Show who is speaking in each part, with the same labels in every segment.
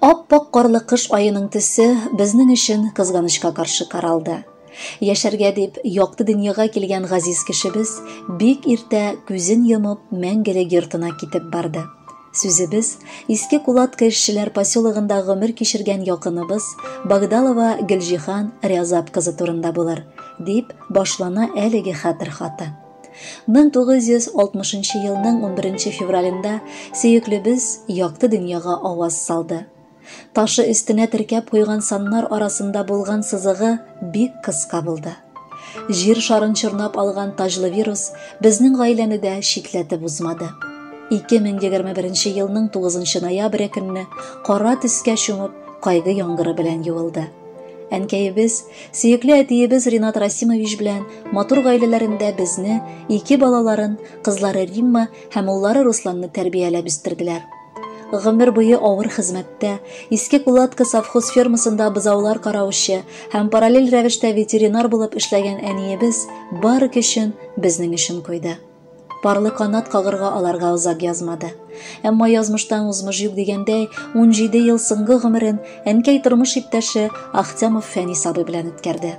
Speaker 1: Ап-ак карлы кыш аеның төсе безнең өчен кызганычка каршы каралды. Яшәргә дип якты дөньяга килгән газиз кешебез бик иртә күзен йомып мәңгелек йортына китеп барды. Сүзебез Иске Кулатка эшчеләр поселогында гомер кичергән якыныбыз Багдалова Гөлҗиһан Рязап кызы турында булыр, дип башлана әлеге хәтер хаты. 1960 елның 11 февралендә сөеклебез якты дөньяга аваз салды. Ташы өстенә теркәп куйган саннар арасында булган сызыгы бик кыска булды. Җир шарын чорнап алган таҗлы вирус безнең гаиләне дә читләтеп узмады. 2021 елның 9 ноябре көнне кара төскә чумып, кайгы яңгыры белән юылды. Әнкәебез, сөекле әтиебез Ринат Расимович белән матур гаиләләрендә безне, ике балаларын, кызлары Римма һәм уллары Русланны тәрбияләп үстерделәр. Гомер буе авыр хезмәттә, Иске Кулатка совхоз фермасында бозаулар караучы һәм параллель рәвештә ветеринар булып эшләгән әниебез бар көчен безнең өчен куйды. Парлы канат кагырга аларга озак язмады. Әмма язмыштан узмыш юк дигәндәй, 17 ел соңгы гомерен әнкәй тормыш иптәше Ахтямов Фәнис абый белән үткәрде.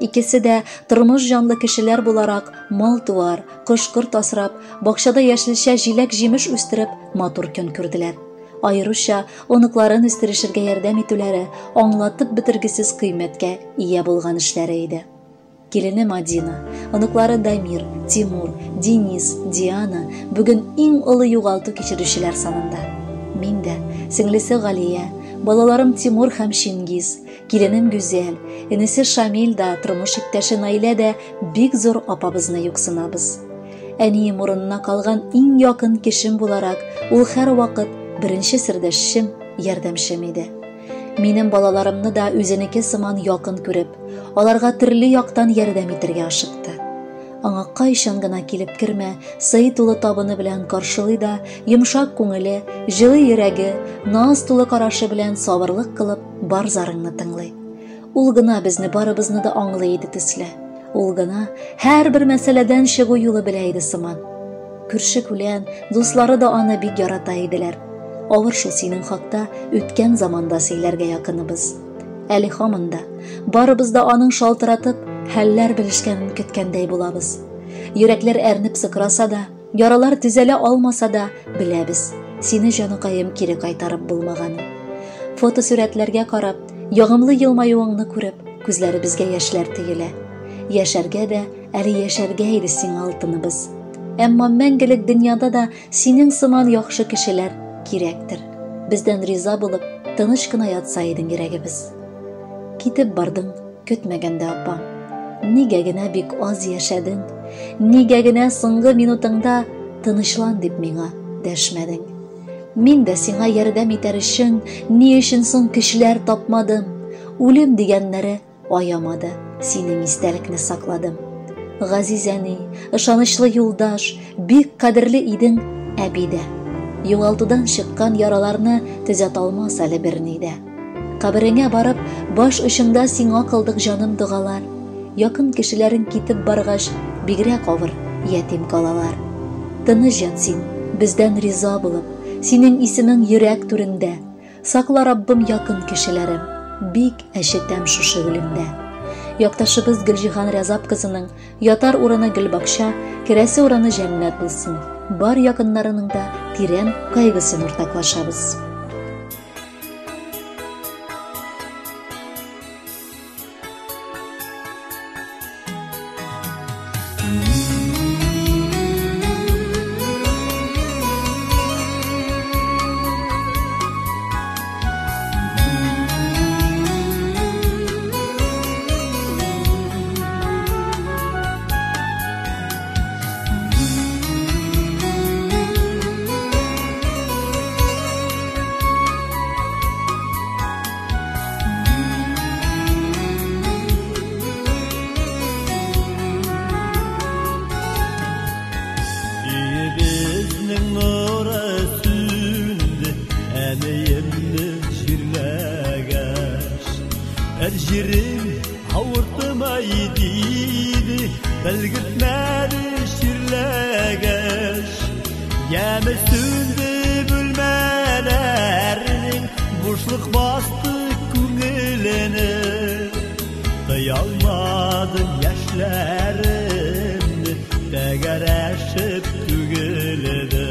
Speaker 1: Икесе дә тормыш җанлы кешеләр буларак мал-туар, кош-корт асрап, бакчада яшелчә җиләк-җимеш үстереп матур көн күрделәр. Аеруча оныкларын үстерешергә ярдәм итүләре аңлатып бетергесез кыйммәткә ия булган эшләре иде. Килене Мадина, оныклары Дамир, Тимур, Денис, Диана бүген иң олы югалту кичерүчеләр санында. Мин дә, сеңлесе Галия, балаларым Тимур һәм Чингиз, киленем Гүзәл, энесе Шамил да, тормыш иптәше Наилә дә бик зур апабызны юксынабыз. Әнием урынына калган иң якын кешем буларак, ул һәрвакыт беренче сердәшчем, ярдәмчем иде. Минем балаларымны да үзенеке сыман якын күреп, аларга төрле яктан ярдәм итәргә ашыкты. Аңа кайчан гына килеп кермә, сый тулы табыны белән каршылый да, йомшак күңеле, җылы йөрәге, наз тулы карашы белән сабырлык кылып, бар зарыңны тыңлый. Ул гына безне барыбызны да аңлый иде төсле. Ул гына һәрбер мәсьәләдән чыгу юлы белә иде сыман. Күрше-күлән, дуслары да аны бик ярата иделәр. Авыр шул синең хакта үткән заманда сөйләргә якыныбыз. Әле һаман да барыбыз да аның шалтыратып, хәлләр белешкәнен көткәндәй булабыз. Йөрәкләр әрнеп сыкраса да, яралар төзәлә алмаса да, беләбез, сине җаныкаем кире кайтарып булмаганын. Фотосурәтләргә карап, ягымлы елмаюыңны күреп, күзләребезгә яшьләр төелә. Яшәргә дә, әле яшәргә иде сиңа алтыныбыз. Әмма мәңгелек дөньяда да синең сыман яхшы кешеләр кирәктер. Бездән риза булып, тыныч кына ятса идең йөрәгебез. Китеп бардың, көтмәгәндә апам. Нигә генә бик аз яшәдең? Нигә генә соңгы минутыңда тынычлан дип миңа дәшмәдең? Мин дә сиңа ярдәм итәр өчен ни өчен соң көчләр тапмадым? Үлем дигәннәре аямады, синең истәлекне сакладым. Газиз әни, ышанычлы юлдаш, бик кадерле идең, әби дә. Югалтудан чыккан яраларны төзәтә алмас әле берни дә. Кабереңә барып, баш очыңда сиңа кылдык җаным догалар. Якын кешеләрең китеп баргач, бигрәк авыр, ятим калалар. Тыныч җан син, бездән риза булып, синең исемең йөрәк түрендә. Сакла, Раббым, якын кешеләрем, бик әчетәм шушы үлемдә. Якташыбыз Гөлҗиһан Рязап кызының ятар урыны гөлбакча, керәсе урыны җәннәт булсын. Бар якыннарының да тирән кайгысын уртаклашабыз.
Speaker 2: Өебезнең нуры сүнде, әниемне җирләгәч. Бер җирем авыртмай диде, белгертмәде чирләгәч. Яме сүнде бүлмә Моңсулык басты күңелене, тыялмадым яшьләремне, тәгәрәшеп түгелде.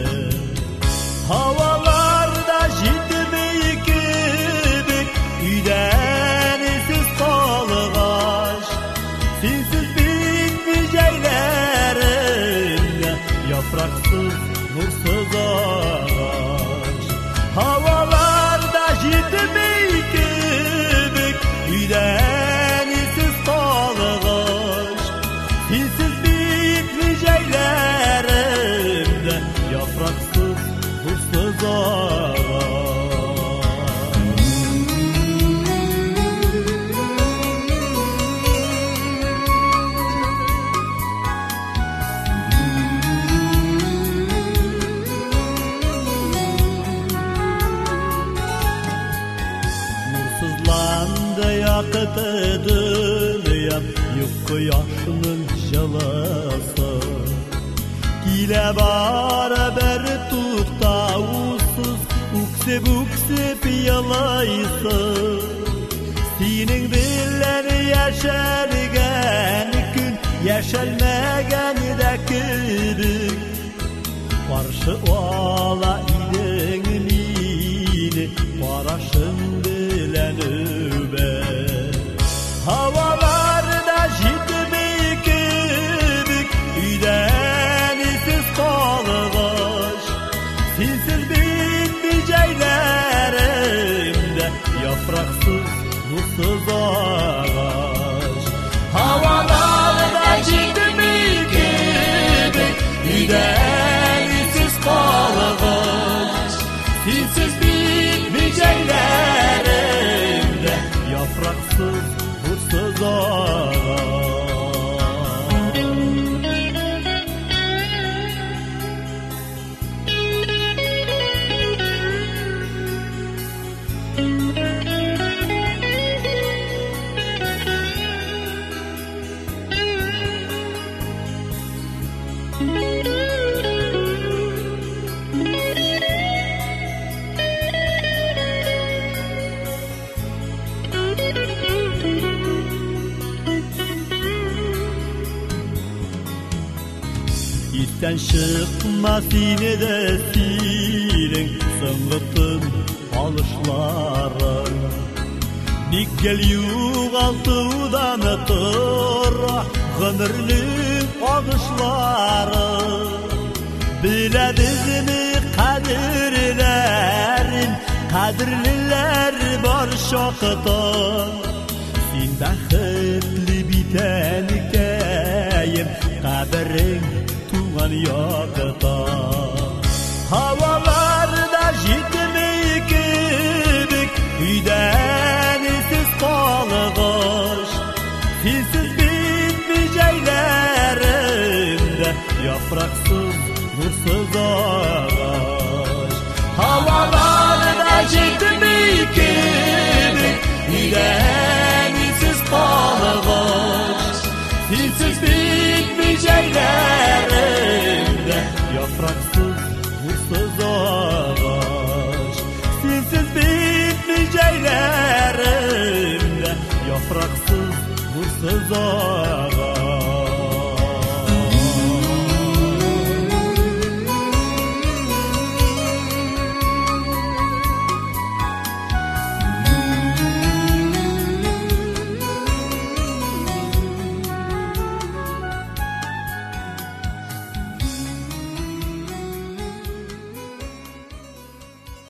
Speaker 2: Һаваларда җитми кебек, өйдән сез калгач, синсез битми җәйләрем, яфраксыз, нурсыз агач. Һаваларда җитми кебек, өйдән сез калгач, синсез битми җәйләрем, яфраксыз, нурсыз агач. Нурсызланды якты дөньям, юк кояшның җылысы. Килә бара бер туктаусыз, үксеп-үксеп елайсың. Синең белән яшәлгән көн, яшәлмәгән дә кебек. Каршы ала идең мине, карашың белән үбеп. Һаваларда җитми кебек, өйдән сез калгач, синсез битми җәйләрем дә, яфраксыз, нурсыз агач. Һаваларда җитми кебек, өйдән сез калгач, синсез битми җәйләрем дә, яфраксыз, нурсыз агач. Истән чыкма сине дә синең соңгы тын алышларың. Ник гел югалтудан тора гомернең агышлары. Беләбезме кадерләрен, кадерлеләр бар чакта. Син бәхетле бит, әнкәем, каберең туган якта. Һаваларда җитми кебек, өйдән сез калгач, синсез битми җәйләрем дә, яфраксыз, нурсыз агач. Һаваларда җитми кебек, өйдән сез калгач, синсез битми җәйләрем дә, яфраксыз, нурсыз агач. Синсез битми җәйләрем дә, яфраксыз, нурсыз агач.